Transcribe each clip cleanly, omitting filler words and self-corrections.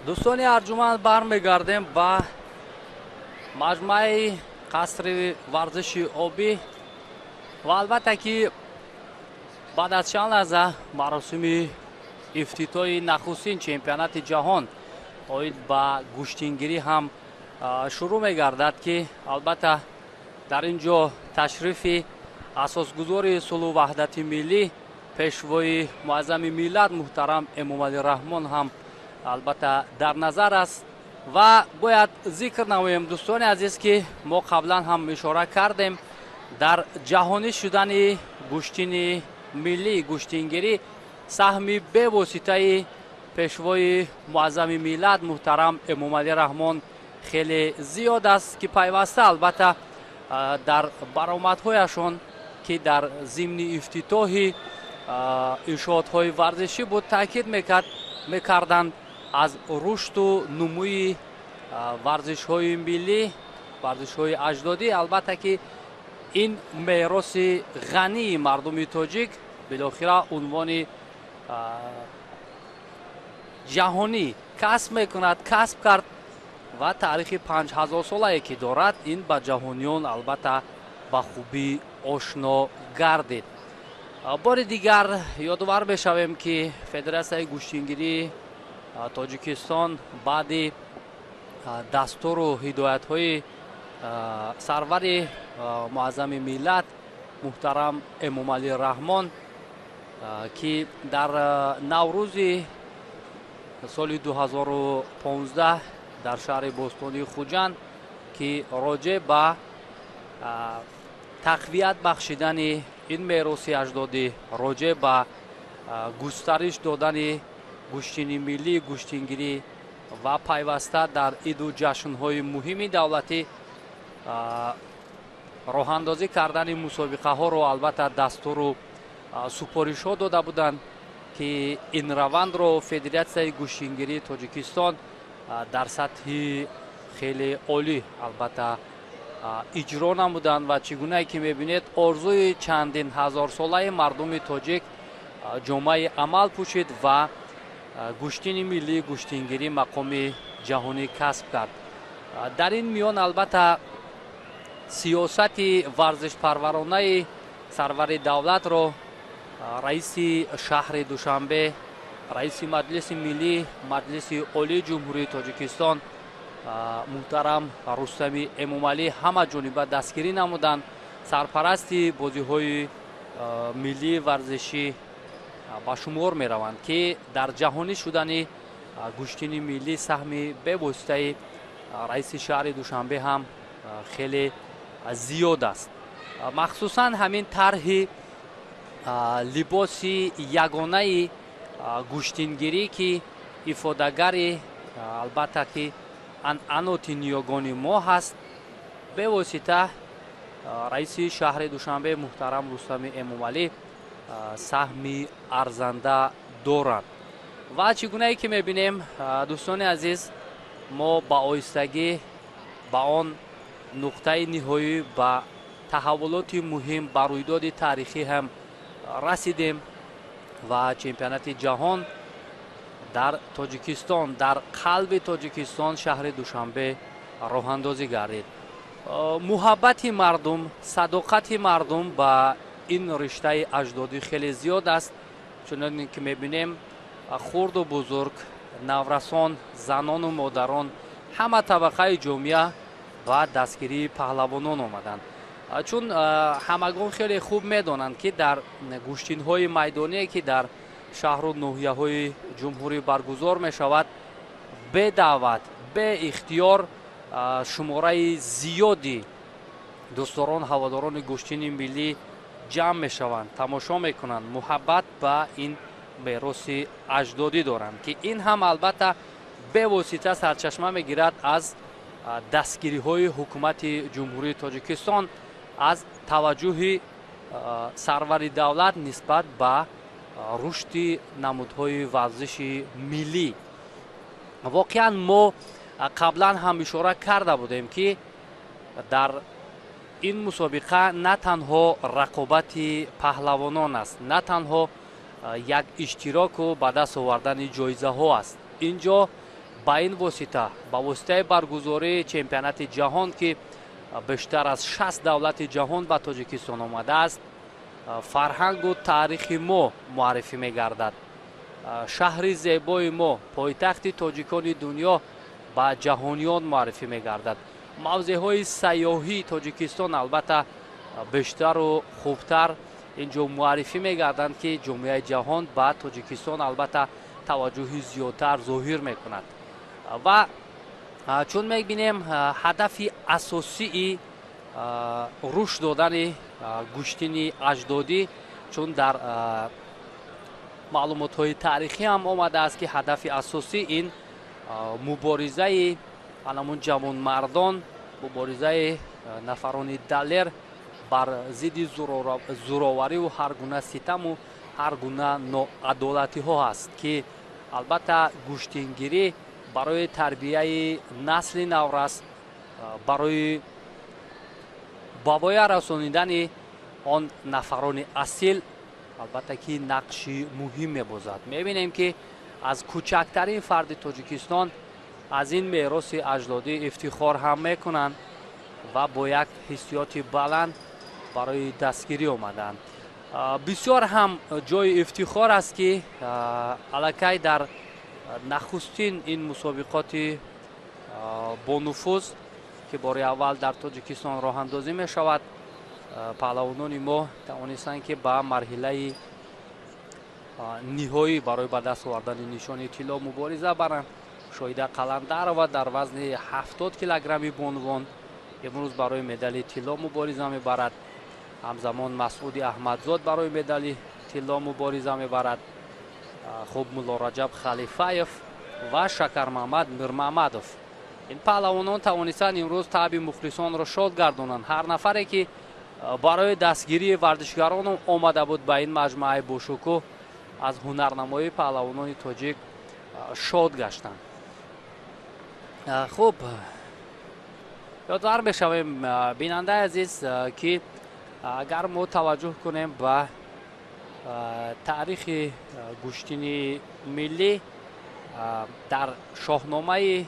Дӯстони арҷуманд, бармегардем ба маҷмӯаи қасри варзиши обӣ ва албатта ки баъд аз чанд лаҳза маросими ифтитоҳи нахустин чемпионати ҷаҳон оид ба гӯштингирӣ ҳам шурӯъ мегардад, ки албатта дар ин ҷо ташрифи асосгузори сулҳу ваҳдати миллӣ, пешвои муаззами миллат муҳтарам Эмомалӣ Раҳмон ҳам албатта дар назар аст. Ва бояд зикр намоем, дӯстони азиз, ки мо қаблан ҳам ишора кардем, дар ҷаҳонӣ шудани гӯштини миллии гӯштингирӣ саҳми бевоситаи пешвои муаззами миллат муҳтарам Эмомалӣ Раҳмон хеле зиёд аст, ки пайваста албатта дар баромадҳояшон, ки дар зимни ифтитоҳи иншоотҳои варзишӣ буд, таъкид мекарданд аз рушду нумӯи варзишҳои миллӣ, варзишҳои аҷдодӣ. Албатта ки ин мероси ғании мардуми тоҷик билохира унвони ҷаҳонӣ касб мекунад, касб кард ва таърихи 5000-солае ки дорад, ин ба ҷаҳониён албатта ба хубӣ ошно гардид. Бори дигар ёдовар мешавем, ки Федератсияи гӯштингирии Тоҷикистон баъди дастуру ҳидоятҳои сарвари муаззами миллат муҳтарам Эмомалӣ Раҳмон, ки дар Наврӯзи соли 2015 дар шаҳри бостонии Хуҷанд, ки роҷеъ ба тақвият бахшидани ин мероси аҷдодӣ, роҷеъ ба густариш додани гӯштини миллии гӯштингирӣ ва пайваста дар иду ҷашнҳои муҳими давлатӣ роҳандозӣ кардани мусобиқаҳоро албатта дастуру супоришҳо дода буданд, ки ин равандро Федератсияи гӯштингирии Тоҷикистон дар сатҳи хеле олӣ албатта иҷро намуданд. Ва чӣ гунае ки мебинед, орзуи чандин ҳазорсолаи мардуми тоҷик ҷомаи амал пӯшид ва гӯштини миллии гӯштингирӣ мақоми ҷаҳонӣ касб кард. Дар ин миён албатта сиёсати варзишпарваронаи сарвари давлатро раиси шаҳри Душанбе, раиси Маҷлиси миллӣ, Маҷлиси Олии Ҷумҳурии Тоҷикистон муҳтарам Рустами Эмомалӣ ҳама ҷониба дастгирӣ намуданд. Сарпарасти бозиҳои миллии варзишӣ ба шумор мераванд, ки дар ҷаҳонӣ шудани гӯштини миллӣ саҳми бевоситаи раиси шаҳри Душанбе ҳам хеле зиёд аст. Махсусан ҳамин тарҳи либоси ягонаи гӯштингирӣ, ки ифодагари албатта ки анъаноти ниёгони мо ҳаст, бевосита раиси шаҳри Душанбе муҳтарам Рустами Эмомалӣ саҳми арзанда доранд. Ва чӣ гунае ки мебинем, дӯстони азиз, мо ба оҳистагӣ ба он нуқтаи ниҳоӣ, ба таҳаввулоти муҳим, ба рӯйдоди таърихӣ ҳам расидем ва чемпионати ҷаҳон дар Тоҷикистон, дар қалби Тоҷикистон, шаҳри Душанбе роҳандозӣ гардид. Муҳаббати мардум, садоқати мардум ба ин риштаи аҷдодӣ хеле зиёд аст. Чуноне ки мебинем, хурду бузург, наврасон, занону модарон, ҳама табақаи ҷомеа ба дастгирии паҳлавонон омаданд, чун ҳамагон хеле хуб медонанд, ки дар гӯштинҳои майдоние, ки дар шаҳру ноҳияҳои ҷумҳурӣ баргузор мешавад, бедаъват, беихтиёр шумораи зиёди дӯстдорон, ҳаводорони гӯштини миллӣ ҷамъ мешаванд, тамошо мекунанд, муҳаббат ба ин мероси аҷдодӣ доранд, ки ин ҳам албатта бевосита сарчашма мегирад аз дастгириҳои ҳукумати Ҷумҳурии Тоҷикистон, аз таваҷҷӯҳи сарвари давлат нисбат ба рушди намудҳои варзиши миллӣ. Воқеан мо қаблан ҳам ишора карда будем, ки дар ин мусобиқа на танҳо рақобати паҳлавонон аст, на танҳо як иштироку ба даст овардани ҷоизаҳо аст. Ин ҷо Ба ин восита, ба воситаи баргузории чемпионати ҷаҳон, ки бештар аз 60 давлати ҷаҳон ба Тоҷикистон омадааст, фарҳангу таърихи мо муаррифӣ мегардад. Шаҳри зебои мо, пойтахти тоҷикони дунё, ба ҷаҳониён муаррифӣ мегардад. Мавзеъҳои сайёҳии Тоҷикистон албатта бештару хубтар ин ҷо муаррифӣ мегарданд, ки ҷомеаи ҷаҳон ба Тоҷикистон албатта таваҷҷӯҳи зиёдтар зоҳир мекунад. Ва чун мебинем, ҳадафи асосии рушд додани гӯштини аҷдодӣ, чун дар маълумотҳои таърихӣ ҳам омадааст, ки ҳадафи асосӣ ин муборизаи анамун ҷавонмардон, муборизаи нафарони далер бар зидди зӯровариву ҳар гуна ситаму ҳар гуна ноадолатиҳо ҳаст, ки албатта гӯштингирӣ барои тарбияи насли наврас, барои ба воя расонидани он нафарони асил албатта ки нақши муҳим мебозад. Мебинем, ки аз кӯчактарин фарди Тоҷикистон аз ин мероси аҷдодӣ ифтихор ҳам мекунанд ва бо як ҳиссиёти баланд барои дастгирӣ омаданд. Бисёр ҳам ҷои ифтихор аст, ки аллакай дар нахустин ин мусобиқоти бонуфуз, ки бори аввал дар Тоҷикистон роҳандозӣ мешавад, паҳлавонони мо тавонистанд, ки ба марҳилаи ниҳоӣ барои ба даст овардани нишони тилло мубориза баранд. Шоҳида Қаландарова дар вазни 70 килограмми бонувон имрӯз барои медали тилло мубориза мебарад. Ҳамзамон Масъуди Аҳмадзод барои медали тилло мубориза мебарад. Хуб, Муллораҷаб Халифаев ва Шакармаҳмад Мирмаҳмадов. Ин паҳлавонон тавонистанд имрӯз таъби мухлисонро шод гардонанд. Ҳар нафаре, ки барои дастгирии варзишгарон омада буд ба ин маҷмӯаи бошукӯҳ, аз ҳунарнамоии паҳлавонони тоҷик шод гаштанд. Хуб, ёдвар мешавем, бинандаи азиз, ки агар мо таваҷҷӯҳ кунем ба таърихи гӯштини миллӣ, дар шоҳномаи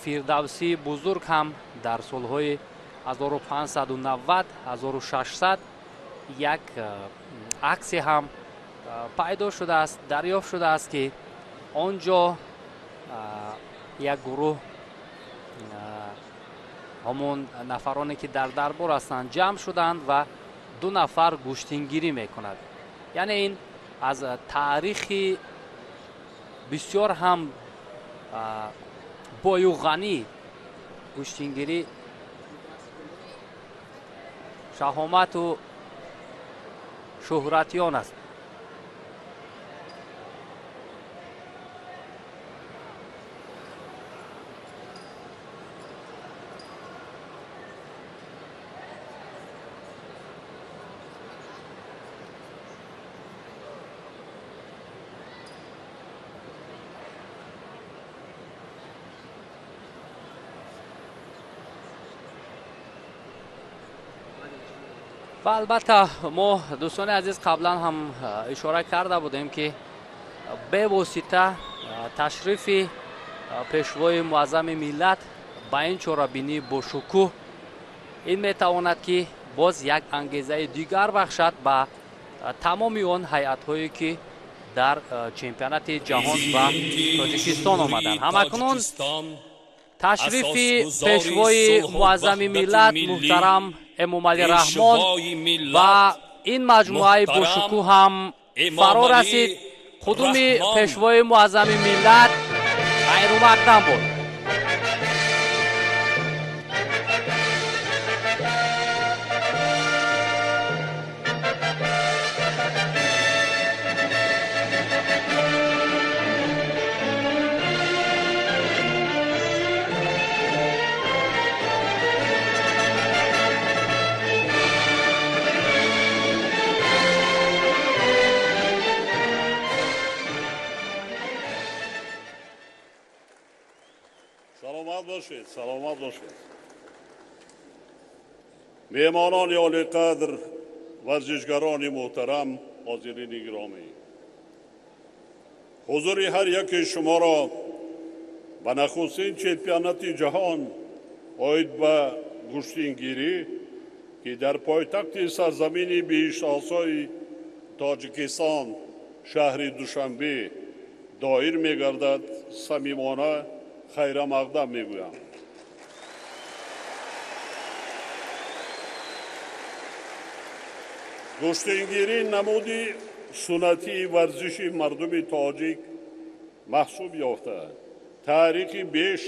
Фирдавсии бузург ҳам дар солҳои 1590 1600 як аксе ҳам пайдо шудааст, дарёфт шудааст, ки он ҷо як гурӯҳ ҳамон нафароне, ки дар дарбор ҳастанд, ҷамъ шуданд ва ду нафар гӯштингирӣ мекунад. Яъне ин аз таърихи бисёр ҳам бою ғанӣ гӯштингирӣ шаҳомату шӯҳратён аст. Ва албатта мо, дӯстони азиз, қаблан ҳам ишора карда будем, ки бевосита ташрифи пешвои муаззами миллат ба ин чорабинии бошукӯҳ ин метавонад, ки боз як ангезаи дигар бахшад ба тамоми он ҳайатҳое, ки дар чемпионати ҷаҳон ба Тоҷикистон омаданд. Ҳамакунун ташрифи пешвои муаззами миллат муҳтарам Эмомалӣ Раҳмон ва ин маҷмӯаи бошукӯҳ ҳам фаро расид. Қудуми пешвои муаззами миллат ғайрумақдам буд. Саломат бошед, саломат бошед. Меҳмонони олиқадр, варзишгарони муҳтарам, ҳозирини гиромӣ, ҳузури ҳар яке шуморо Ба нахустин чемпионати ҷаҳон оид ба гӯштингирӣ, ки дар пойтахти сарзамини биҳиштосои Тоҷикистон, шаҳри Душанбе доир мегардад, самимона хайрамақдам мегӯям. Гӯштингирӣ намуди суннатии варзиши мардуми тоҷик маҳсуб ёфта, таърихи беш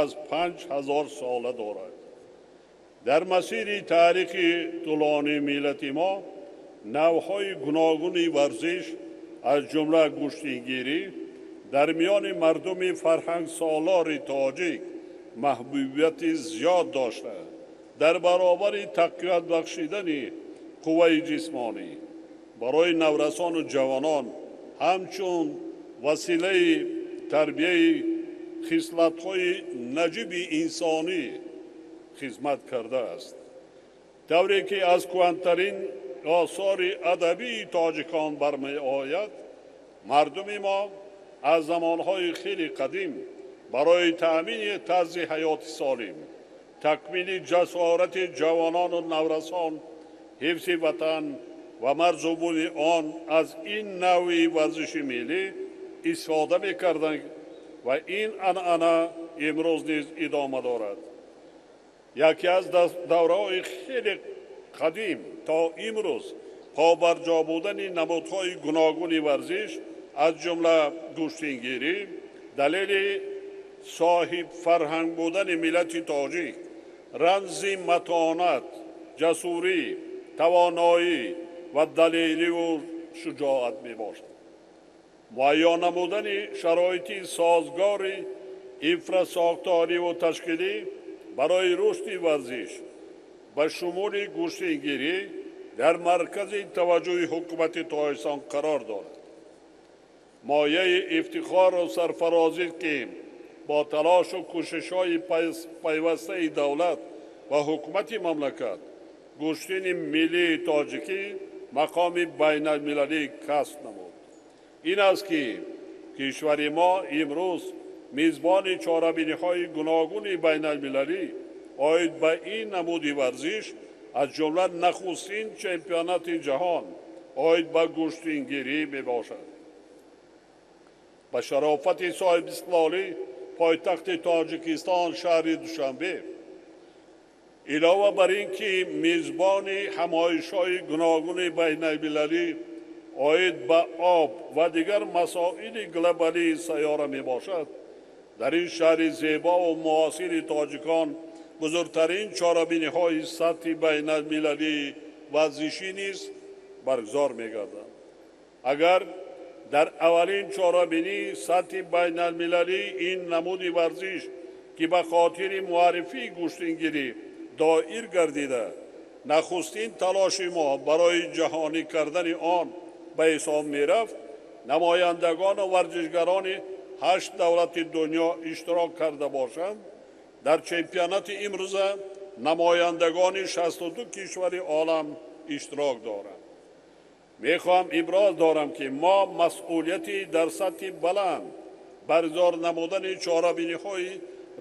аз 5000 сола дорад. Дар масири таърихи тӯлонии миллати мо навъҳои гуногуни варзиш, аз ҷумла гӯштингирӣ, дар миёни мардуми фарҳангсолори тоҷик маҳбубияти зиёд дошта, дар баробари тақвият бахшидани қувваи ҷисмонӣ барои наврасону ҷавонон ҳамчун василаи тарбияи хислатҳои наҷиби инсонӣ хизмат кардааст. Тавре ки аз кӯҳантарин осори адабии тоҷикон бармеояд, мардуми мо аз замонҳои хеле қадим барои таъмини тарзи ҳаёти солим, такмили ҷасорати ҷавонону наврасон, ҳифзи ватан ва марзу буми он аз ин навъи варзиши миллӣ истифода мекарданд ва ин анъана имрӯз низ идома дорад. Яке аз давраҳои хеле қадим то имрӯз побарҷо будани намудҳои гуногуни варзиш, аз ҷумла гӯштингирӣ, далели соҳибфарҳанг будани миллати тоҷик, рамзи матонат, ҷасурӣ, тавоноӣ ва далериву шуҷоат мебошад. Муайян намудани шароити созгори инфрасохториву ташкилӣ барои рушди варзиш ба шумули гӯштингирӣ дар маркази таваҷҷӯҳи ҳукумати Тоҷикистон қарор дорад. Мояи ифтихору сарфарозӣ, ки бо талошу кӯшишҳои пайвастаи давлат ва ҳукумати мамлакат гӯштини миллии тоҷикӣ мақоми байналмилалӣ касб намуд. Ин аст, ки кишвари мо имрӯз мизбони чорабиниҳои гуногуни байналмилалӣ оид ба ин намуди варзиш, аз ҷумла нахустин чемпионати ҷаҳон оид ба гӯштингирӣ мебошад. Ба шарофати соҳибистиқлолӣ пойтахти Тоҷикистон, шаҳри Душанбе, илова бар ин ки мизбони ҳамоишҳои гуногуни байналмилалӣ оид ба об ва дигар масоили глобалии сайёра мебошад, дар ин шаҳри зебову муосири тоҷикон бузургтарин чорабиниҳои сатҳи байналмилалии варзишӣ низ баргузор мегарданд. Агар дар аввалин чорабинии сатҳи байналмилалии ин намуди варзиш, ки ба хотири муаррифии гӯштингирӣ доир гардида, нахустин талоши мо барои ҷаҳонӣ кардани он ба ҳисоб мерафт, намояндагону варзишгарони 8 давлати дунё иштирок карда бошанд, дар чемпионати имрӯза намояндагони 62 кишвари олам иштирок доранд. Мехоҳам иброз дорам, ки мо масъулияти дар сатҳи баланд баргузор намудани чорабиниҳои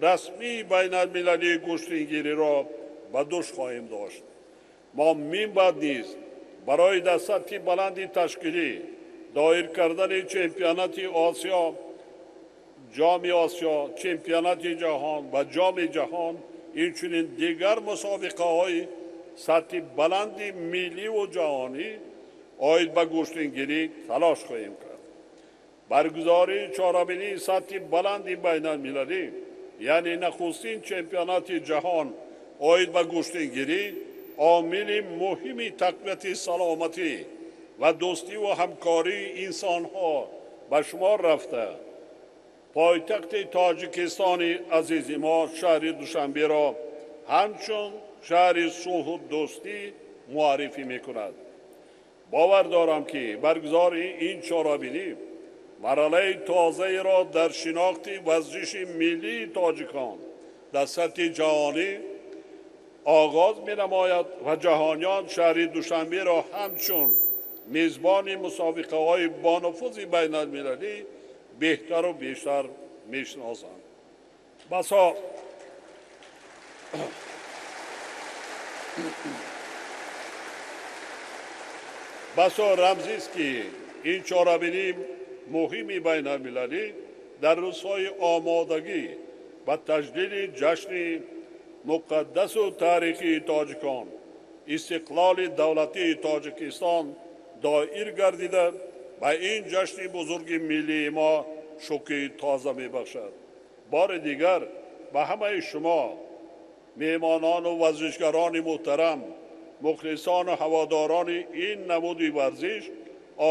расмии байналмилалии гӯштингириро ба дӯш хоҳем дошт. Мо минбаъд низ барои дар сатҳи баланди ташкилӣ доир кардани чемпионати Осиё, ҷоми Осиё, чемпионати ҷаҳон ва ҷоми ҷаҳон, инчунин дигар мусобиқаҳои сатҳи баланди милливу ҷаҳонӣ оид ба гӯштингирӣ талош хоҳем кард. Баргузории чорабинии сатҳи баланди байналмилалӣ, яъне нахустин чемпионати ҷаҳон оид ба гӯштингирӣ, омили муҳими тақвияти саломатӣ ва дӯстиву ҳамкории инсонҳо ба шумор рафта, пойтахти Тоҷикистони азизи мо, шаҳри Душанберо ҳамчун шаҳри сулҳу дӯстӣ муаррифӣ мекунад. Бовар дорам, ки баргузории ин чорабинӣ марҳалаи тозаеро дар шинохти варзиши миллии тоҷикон дар сатҳи ҷаҳонӣ оғоз менамояд ва ҷаҳониён шаҳри Душанберо ҳамчун мизбони мусобиқаҳои бонуфузи байналмилалӣ беҳтару бештар мешиносанд. Басо басо рамзист, ки ин чорабинии муҳими байналмилалӣ дар рӯзҳои омодагӣ ба таҷлили ҷашни муқаддасу таърихии тоҷикон, истиқлоли давлатии Тоҷикистон доир гардида, ба ин ҷашни бузурги миллии мо шукри тоза мебахшад. Бори дигар ба ҳамаи шумо, меҳмонону варзишгарони муҳтарам, мухлисону ҳаводорони ин намуди варзиш,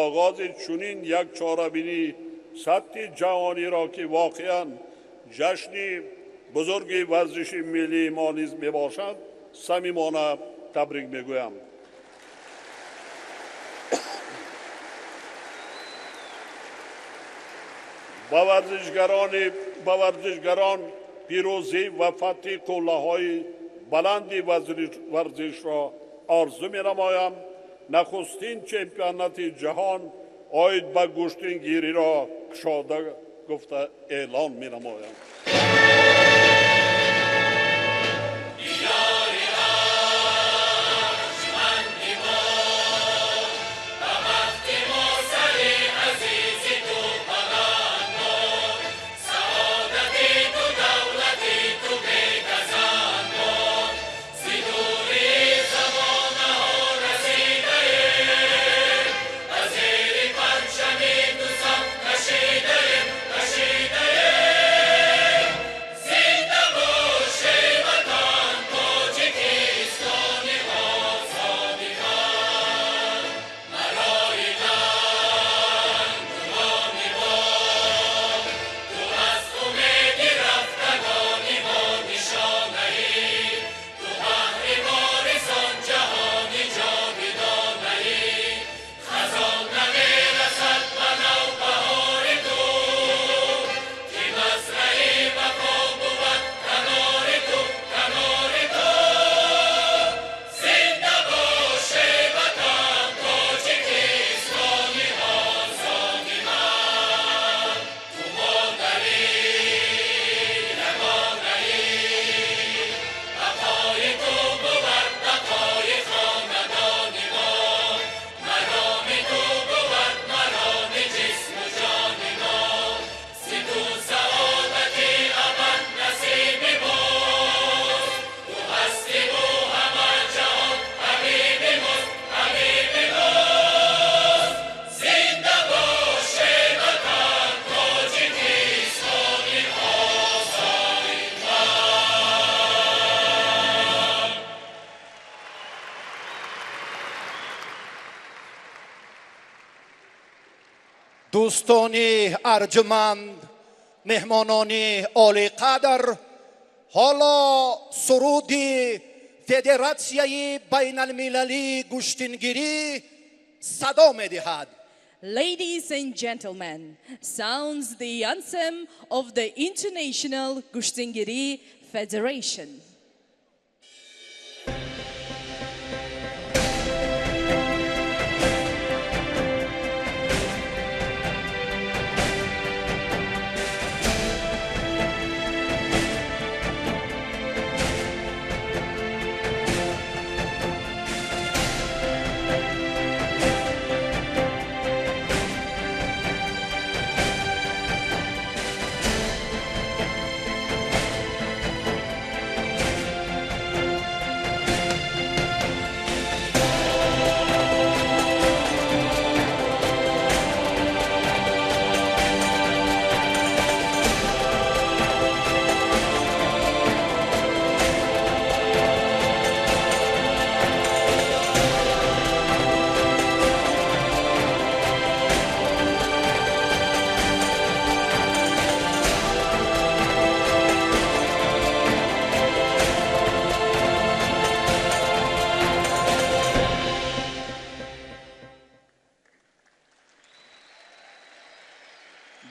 оғози чунин як чорабинии сатҳи ҷаҳониро, ки воқеан ҷашни бузурги варзиши миллии мо низ мебошад, самимона табрик мегӯям. Ба варзишгарон пирӯзӣ ва фатҳи қуллаҳои баланди варзишро орзу менамоям. Нахустин чемпионати ҷаҳон оид ба гӯштингириро кушода гуфта эълон менамоям. Дӯстони арҷуманд, меҳмонони олиқадр, ҳоло суруди Федератсияи байналмилалии гӯштингирӣ садо медиҳад. Ladies and gentlemen, sounds the anthem of the International Gushtingiri Federation.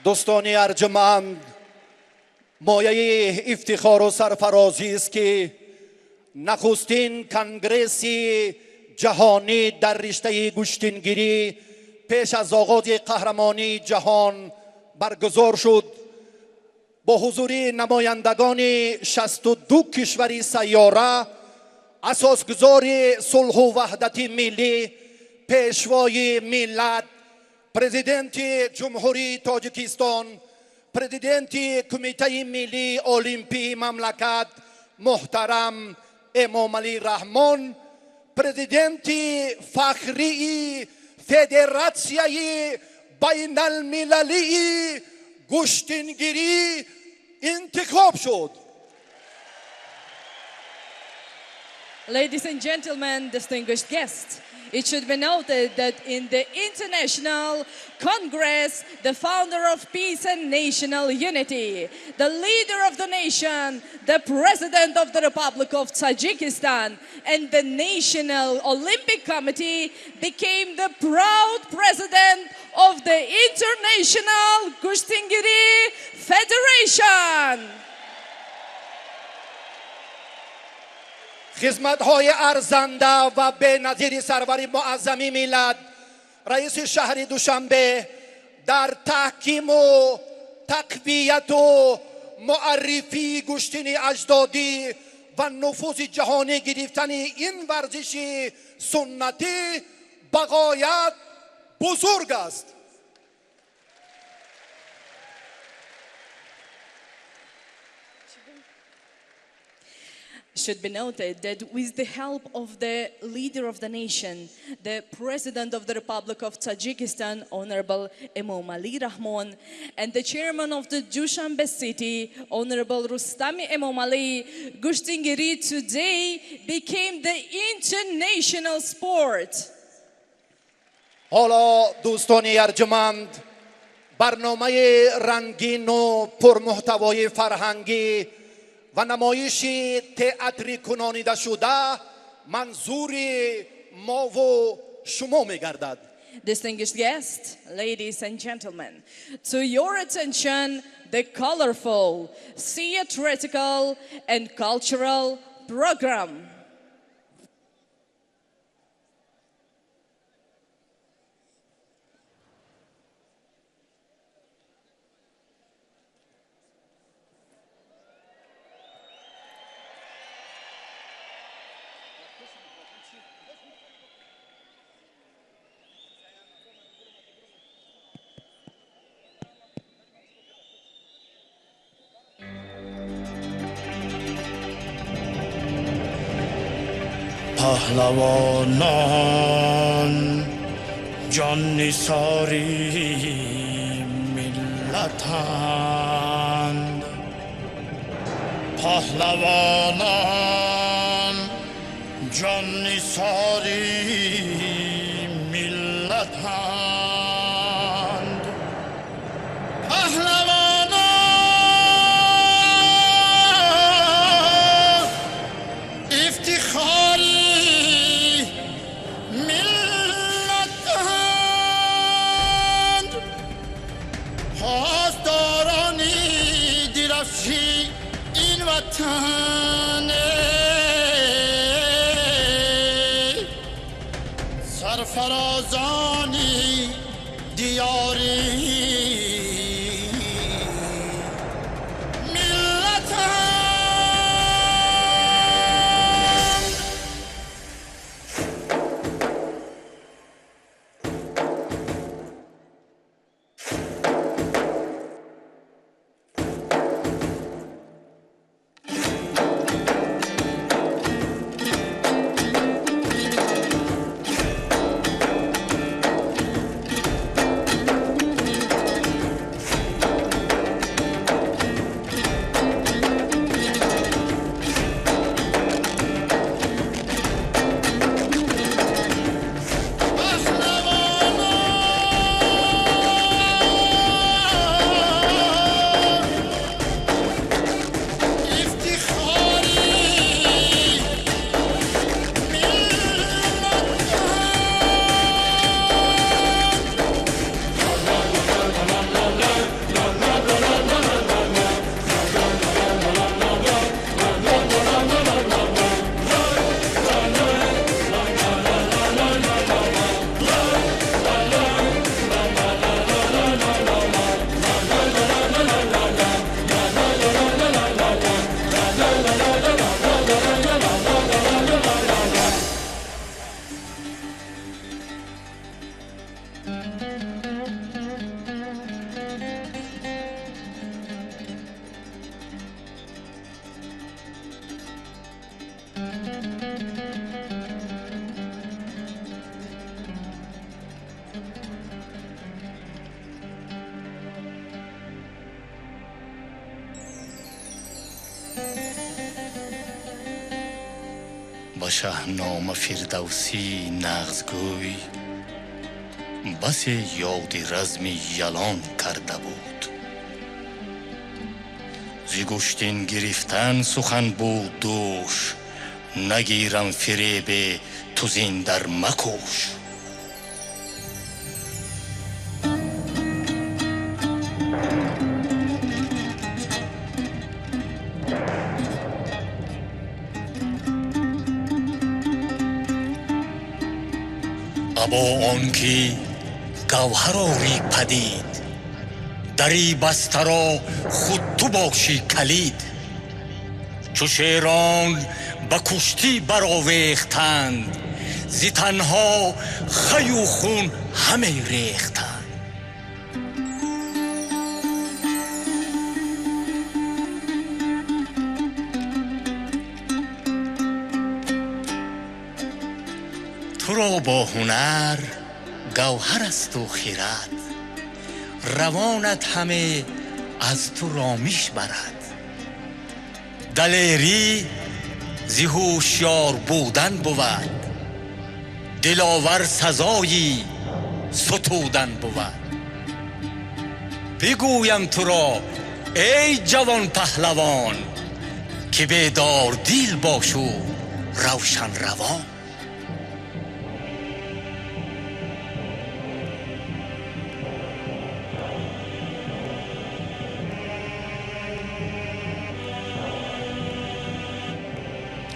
Дӯстони арҷуманд, мояи ифтихору сарфарозист, ки нахустин конгресси ҷаҳонӣ дар риштаи гӯштингирӣ пеш аз оғози қаҳрамонии ҷаҳон баргузор шуд. با حضور نمایندگان 62 کشور سیاره، اساسگزار صلح و وحدت ملی، پیشوای ملت، پرزیدنت جمهوری تاجیکستان، پرزیدنت کمیته ملی المپی مملکت محترم امامعلی رحمان، پرزیدنت فخری فدراسیای بین المللی گوشتینگیری انتخاب شد. Ladies and gentlemen, distinguished guests, it should be noted that in the International Congress, the founder of peace and national unity, the leader of the nation, the president of the Republic of Tajikistan, and the National Olympic Committee became the proud president of the International Gushtingiri Federation. خدمت‌های ارزنده و بی‌نظیر سرور معظم ملت، رئیس شهر دوشنبه در تحکیم و تقویت و معرفی گوشتین اجدادی و نفوذ جهانی گرفتن این ورزش سنتی بغایت بزرگ است. Should be noted that with the help of the leader of the nation, the president of the Republic of Tajikistan, Honorable Emomali Rahmon, and the chairman of the Dushanbe city, Honorable Rustami Emomali, Gushtingiri today became the international sport. حالا دوستان ارجمند، برنامه رنگین و پرمحتوای فرهنگی و نمایش تئاتری کنانیده شده منظور ما و شما میگردد. Distinguished guests, ladies and gentlemen, to your attention the colorful, theatrical and cultural program. پهلوانان جان نثاری ملتند، پهلوانان جان نثاری ملتند، پهلوانان افتخار این وطن، سرفرازانی دیاری ملتند. Ба Шаҳнома Фирдавсӣ нағзгӯй басе ёди разми ялон карда буд. Зи гӯштин гирифтан сухан буд дӯш, нагирам фиребе ту зин дар макӯш. Або он ки гавҳар орӣ падид, дари бастаро худ ту бошӣ калид. Чу шерон ба куштӣ баровехтанд, зи танҳо хаю хун ҳаме рехтанд. Туро бо ҳунар гавҳар асту хирад, равонат ҳаме аз ту ромиш барад. Далерӣ зи ҳушёр будан бувад, диловар сазои сутудан бувад. Бигӯям туро эй ҷавон паҳлавон, ки бедордил бошу равшанравон.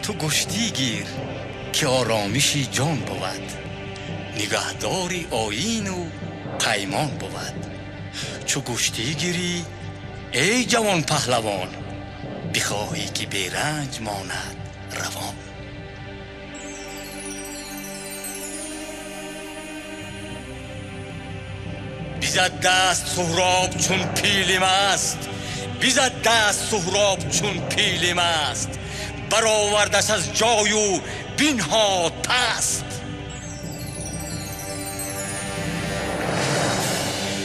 Ту гӯштӣ гир ки оромиши ҷон бувад, нигаҳдори оину паймон бувад. Чу гӯштӣ гирӣ эй ҷавон паҳлавон, бихоҳӣ ки беранҷ монад равон. Бизад даст Суҳроб чун пили маст, бизад даст Суҳроб чун пили маст, баровардаш аз ҷою бинҳод паст.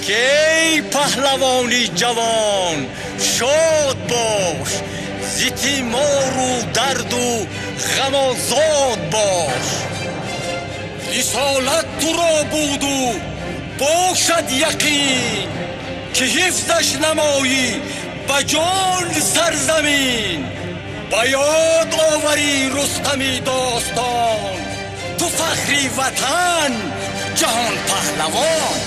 Ки эй паҳлавони ҷавон шод бош, зи тимору дарду ғамозод бош. Рисолат туро буду бошад яқин, ки ҳифзаш намоӣ ба ҷон сарзамин. Ба ёд оварӣ Рустами достон, ту фахри ватан ҷаҳон паҳлавон.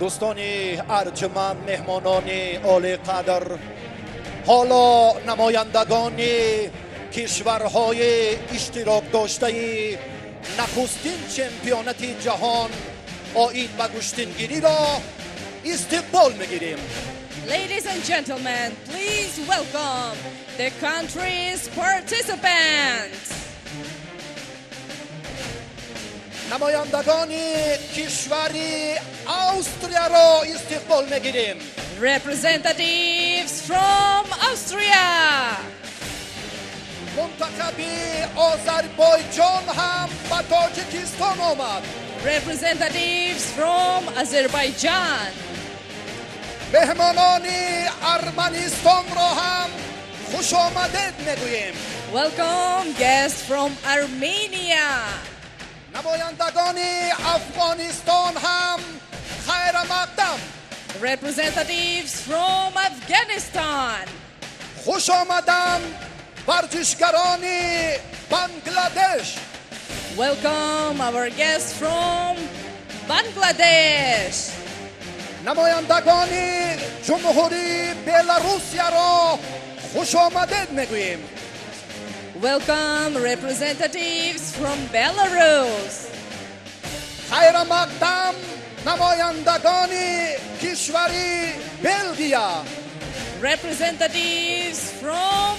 Дӯстони арҷманд, меҳмонони олиқадр, ҳоло намояндагони кишварҳои иштирокдоштаи нахустин чемпионати ҷаҳон оид ба гӯштингириро истиқбол мегирем. Ladies and gentlemen, please welcome the country's participants. Намояндагони кишвари Австрияро истиқбол мегирем. Representatives from Austria. Мунтахаби Озарбойҷон ҳам ба Тоҷикистон омад. Representatives from Azerbaijan. Меҳмонони Арманистонро ҳам хушомадед мегӯем. Welcome guests from Armenia. Намояндагони Афғонистон ҳам хайрамақдам. Representatives from Afghanistan. Хуш омаданд варзишгарони Бангладеш. Welcome our guests from Bangladesh. Намояндагони Ҷумҳурии Беларусияро хушомадед мегӯем. Welcome representatives from Belarus. Хайрамақдам намояндагони кишвари Белгия. Representatives from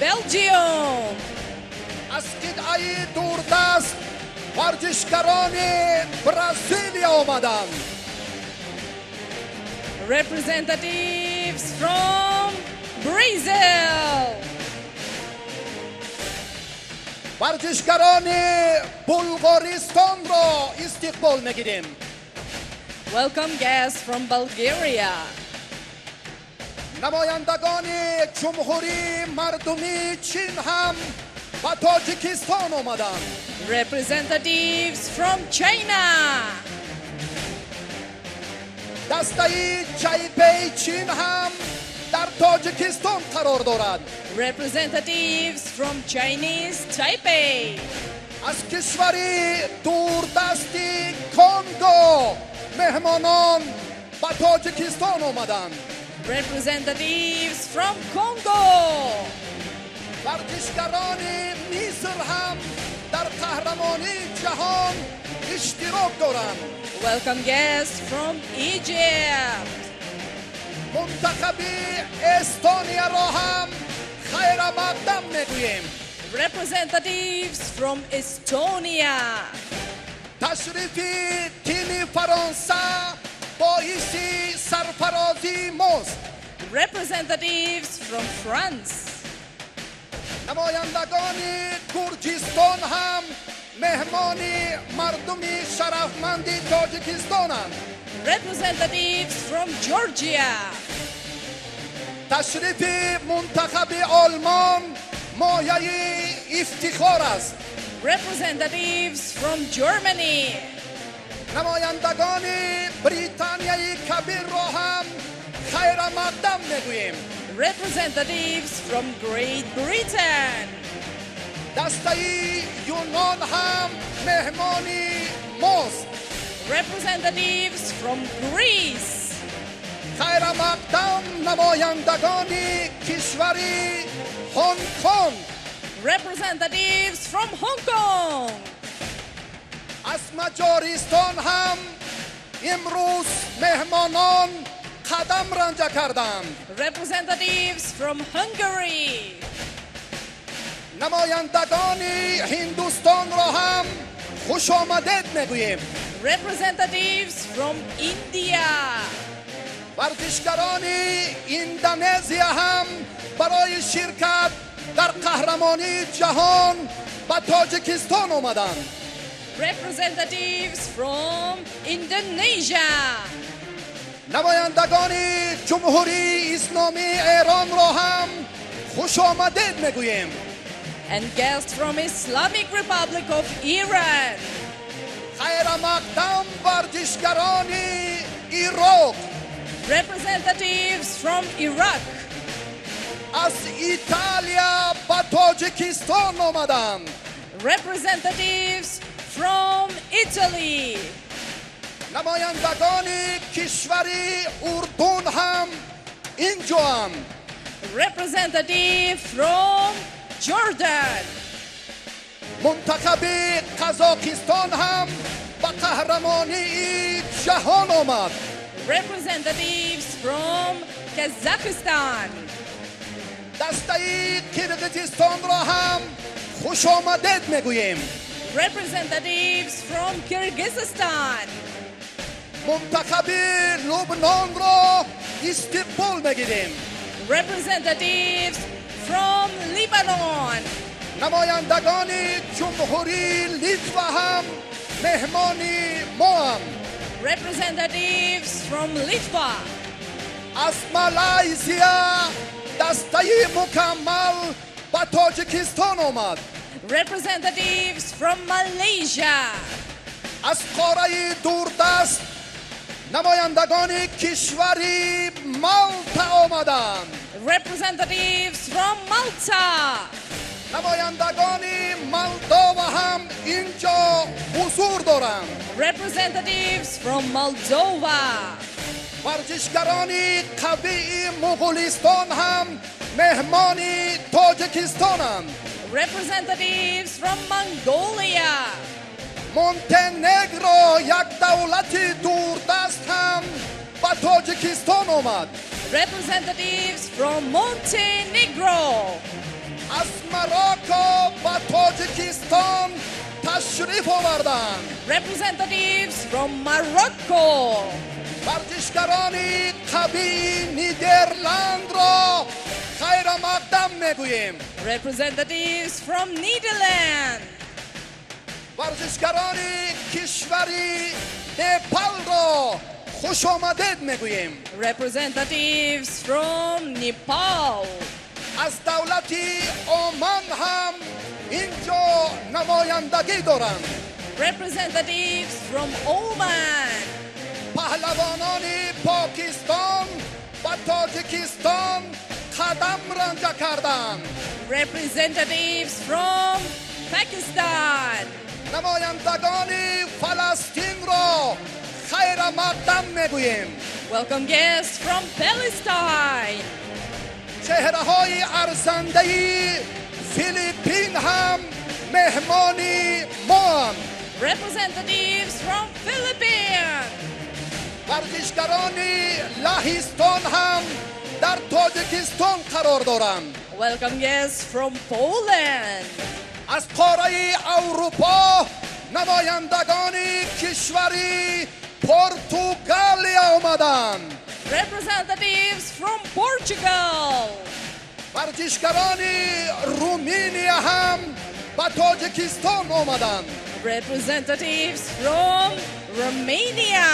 Belgium. Аз қитъаи дурдаст варзишгарони Бразилия омаданд. Representatives from Brazil. Варзишгарони Булғористонро истиқбол мегирем. Welcome guests from Bulgaria. Намояндагони Ҷумҳурии Мардумии Чин ҳам ба Тоҷикистон омаданд. Representatives from China. Дастаи Чайпеи Чин ҳам дар Тоҷикистон қарор дорад. Representatives from Chinese Taipei. Аз кишвари дурдасти Конго меҳмонон ба Тоҷикистон омаданд. Representatives from Congo. Варзишгарони Миср ҳам дар қаҳрамонии ҷаҳон иштирок доранд. Welcome guests from Egypt. Мунтахаби Эстонияро ҳам хайрамақдам мегӯем. Representatives from Estonia. Ташрифи тими Фаронса боиси сарфарозии мост. Representatives from France. Намояндагони Гурҷистон ҳам меҳмони мардуми шарафманди Тоҷикистонанд. Representatives from Georgia. Ташрифи мунтахаби Олмон мояи ифтихор аст. Representatives from Germany. Намояндагони Британияи Кабирро ҳам хайрамақдам мегӯем. Representatives from Great Britain. Дастаи Юнон ҳам меҳмони мост. Representatives from Greece. Хайрамақдам намояндагони кишвари Ҳонконг. Representatives from Hong Kong. Аз Маҷористон ҳам имрӯз меҳмонон қадам ранҷа карданд. Representatives from Hungary. Намояндагони Ҳиндустонро ҳам хушомадед мегӯем. Representatives from India. Варзишгарони Индонезия ҳам барои ширкат дар қаҳрамонии ҷаҳон ба Тоҷикистон омаданд. Representatives from Indonesia. Намояндагони Ҷумҳурии Исломии Эронро ҳам хушомадед мегӯем. And guests from Islamic Republic of Iran. Хайрамақдам варзишгарони Ироқ. Representatives from Iraq. Аз Италия ба Тоҷикистон омаданд. Representatives from Italy. Намояндагони кишвари Урдун ҳам инҷоанд. Representative from Jordan. Мунтахаби Қазоқистон ҳам ба қаҳрамонии ҷаҳон омад. Representatives from Kazakhstan. Дастаи Қирғизистонро ҳам хушомадед мегӯем. Representatives from Kyrgyzstan. Мунтахаби Лубнонро истиқбол мегирем. Representatives from Lebanon. Намояндагони Ҷумҳурии Литва ҳам меҳмони моанд. Representatives from Litva. Аз Малайзия дастаи мукаммал ба Тоҷикистон омад. Representatives from Malaysia. Аз қораи дурдаст намояндагони кишвари Малта омаданд. Representatives from Malta. Намояндагони Молдова ҳам инҷо ҳузур доранд. Representatives from Moldova. Варзишгарони қавии Муғулистон ҳам меҳмони Тоҷикистонанд. Representatives from Mongolia. Монтенегро, як давлати дурдаст, ҳам ба Тоҷикистон омад. Representatives from Montenegro. Аз Марокко ба Тоҷикистон ташриф оварданд. Representatives from Morocco. Варзишгарони қавии Нидерландро хайрамақдам мегӯем. Representatives from Netherlands. Варзишгарони кишвари Непалро хушомадед мегӯем. Representatives from Nepal. Аз давлати Оман ҳам инҷо намояндагӣ доранд. Representatives from Oman. Паҳлавонони Покистон ба Тоҷикистон қадам ранҷа карданд. Representatives from Pakistan. Намояндагони Фаластинро хайрамақдам мегӯем. Welcome guests from Palestine. Чеҳраҳои арзандаи Филиппин ҳам меҳмони моанд. Representatives from Philippines. Варзишгарони Лаҳистон ҳам дар Тоҷикистон қарор доранд. Welcome guests from Poland. Аз қораи Аврупо намояндагони кишвари Португалия омаданд. Representatives from Portugal. Варзишгарони Руминия ҳам ба Тоҷикистон омаданд. Representatives from Romania.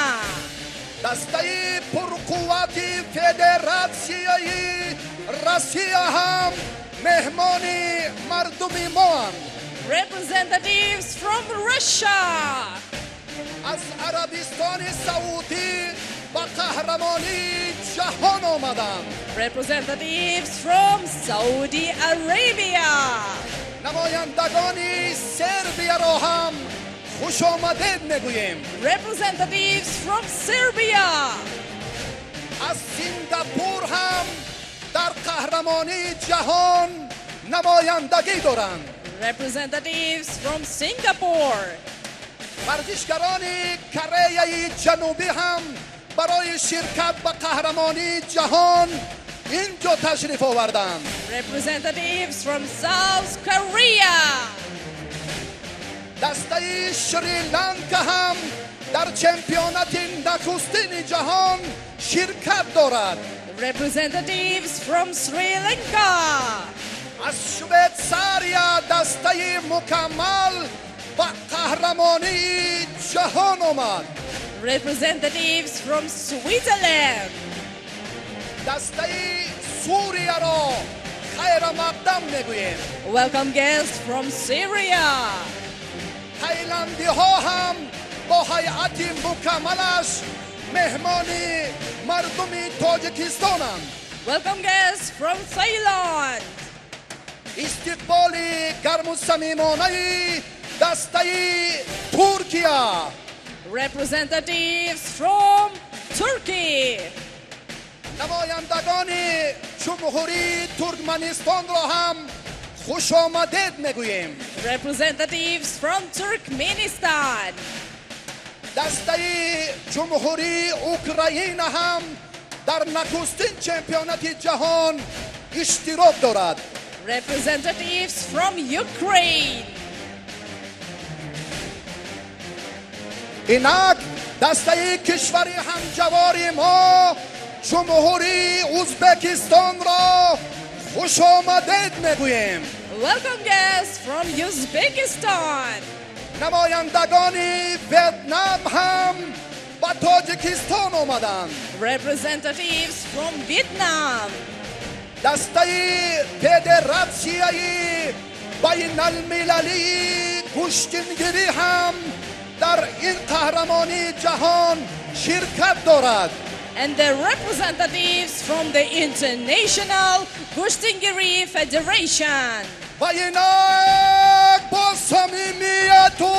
Дастаи пурқуввати Федератсияи Россия ҳам меҳмони мардуми моанд. Representatives from Russia. Аз Арабистони Саудӣ ба қаҳрамонии ҷаҳон омаданд. Representatives from Saudi Arabia. Намояндагони Сербияро ҳам хушомадед мегӯем. Representatives from Serbia. Аз Сингапур ҳам дар қаҳрамонии ҷаҳон намояндагӣ доранд. Representatives from Singapore. Варзишгарони Кореяи Ҷанубӣ ҳам барои ширкат ба қаҳрамонии ҷаҳон инҷо ташриф оварданд. Representatives from South Korea. Дастаи Шри-Ланка ҳам дар чемпионати нахустини ҷаҳон ширкат дорад. Representatives from Sri Lanka. Аз Швейтсария дастаи мукаммал ба қаҳрамонии ҷаҳон омад. Representatives from Switzerland. Дастаи Сурияро хайрамақдам мегӯем. Welcome guests from Syria. Тайландиҳо ҳам бо ҳайати мукаммалаш меҳмони мардуми Тоҷикистонанд. Welcome guests from Thailand. Истиқболи гарму самимонаи дастаи Туркия. Representatives from Turkey. Намояндагони Ҷумҳурии Туркманистонро ҳам хушомадед мегӯем. Representatives from Turkmenistan. Дастаи Ҷумҳурии Украина ҳам дар нахустин чемпионати ҷаҳон иштирок дорад. Representatives from Ukraine. Инак дастаи кишвари ҳамҷавори мо Ҷумҳурии Ӯзбекистонро хушомадед мегӯем. Welcome guests from Uzbekistan. Намояндагони Ветнам ҳам ба Тоҷикистон омаданд. Representatives from Vietnam. Дастаи Федератсияи байналмилалии гӯштингирӣ ҳам дар ин қаҳрамонии ҷаҳон ширкат дорад. And the representatives from the International Gushtingiri Federation. Ва инак бо самимияту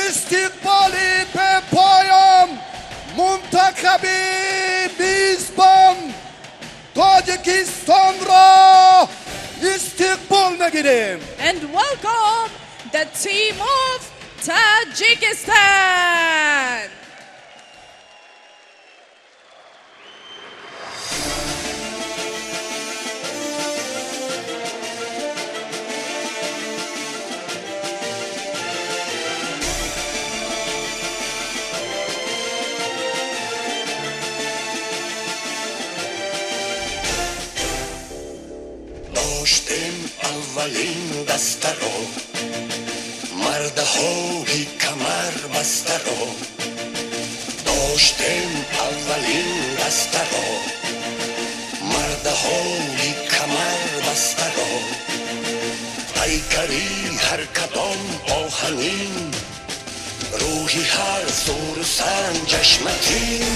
истиқболи бепоён мунтахаби мизбон Тоҷикистонро истиқбол мегирем. And welcome the team of Tajikistan. Доштем аввалин дастаро, мардаҳои камарбастаро. Доштем аввалин дастаро, мардаҳои камарбастаро. Пайкари ҳар кадом оҳанин, рӯҳи ҳар зӯру санҷашматин.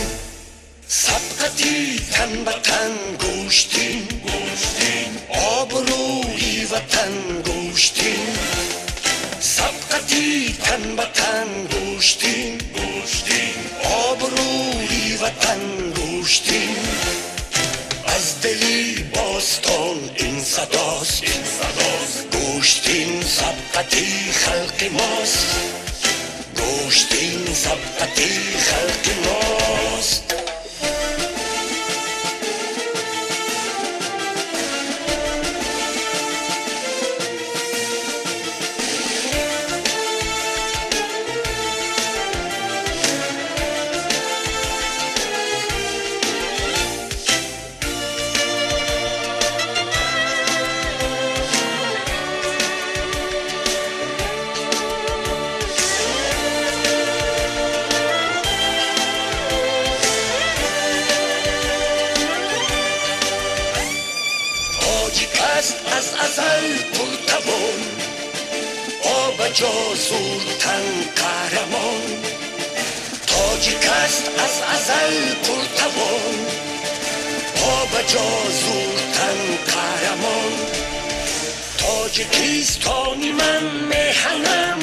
Сабқати тан ба тан гӯштин, обрӯи ватан гӯштин. Сабқати тан ба тан гӯштин, обрӯи ватан гӯштин. Аз дили бостон ин садост, гӯштин сабқати халқи мост. Гӯштин сабқати халқи мост. Тоҷик аст аз азал пуртавон, обаҷо зуртан қаҳрамон. Тоҷик аст аз азал пуртавон, обаҷо зуртан қаҳрамон. Тоҷикистони ман меҳанам,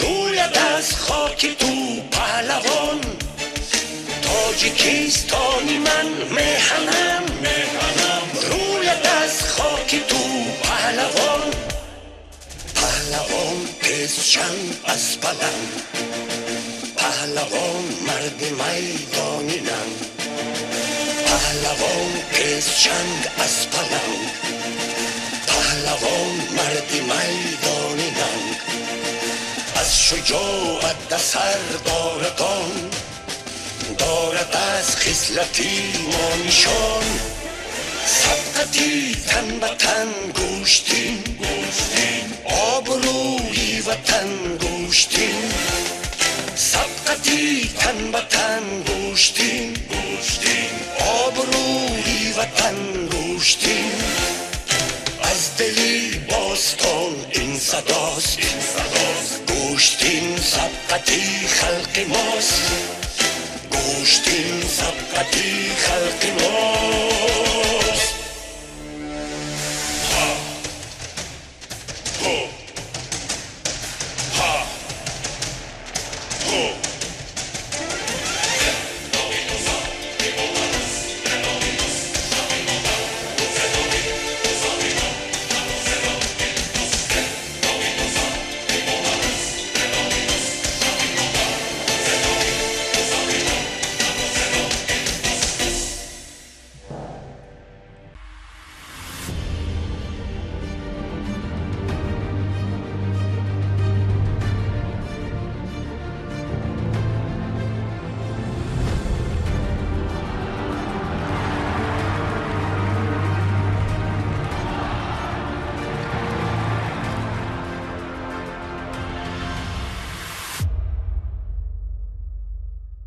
рӯяд аз хоки ту паҳлавон. Тоҷикистони ман меҳанам, рӯяд аз хоки ту паҳлавон. Паҳлавон тезчанг аз паланг, паҳлавон марди майдони нанг. Паҳлавон тезчанг аз паланг, паҳлавон марди майдони нанг. Аз шуҷоат асар дорад он, дорад аз хислати мо нишон. Сабқати тан ба тан гӯштин, обрӯи ватан гӯштин. Сабқати тан ба тан гӯштин, обрӯи ватан гӯштин. Аз дили бостон ин садост, гӯштин сабқати халқи мост. Гӯштин сабқати халқи мост.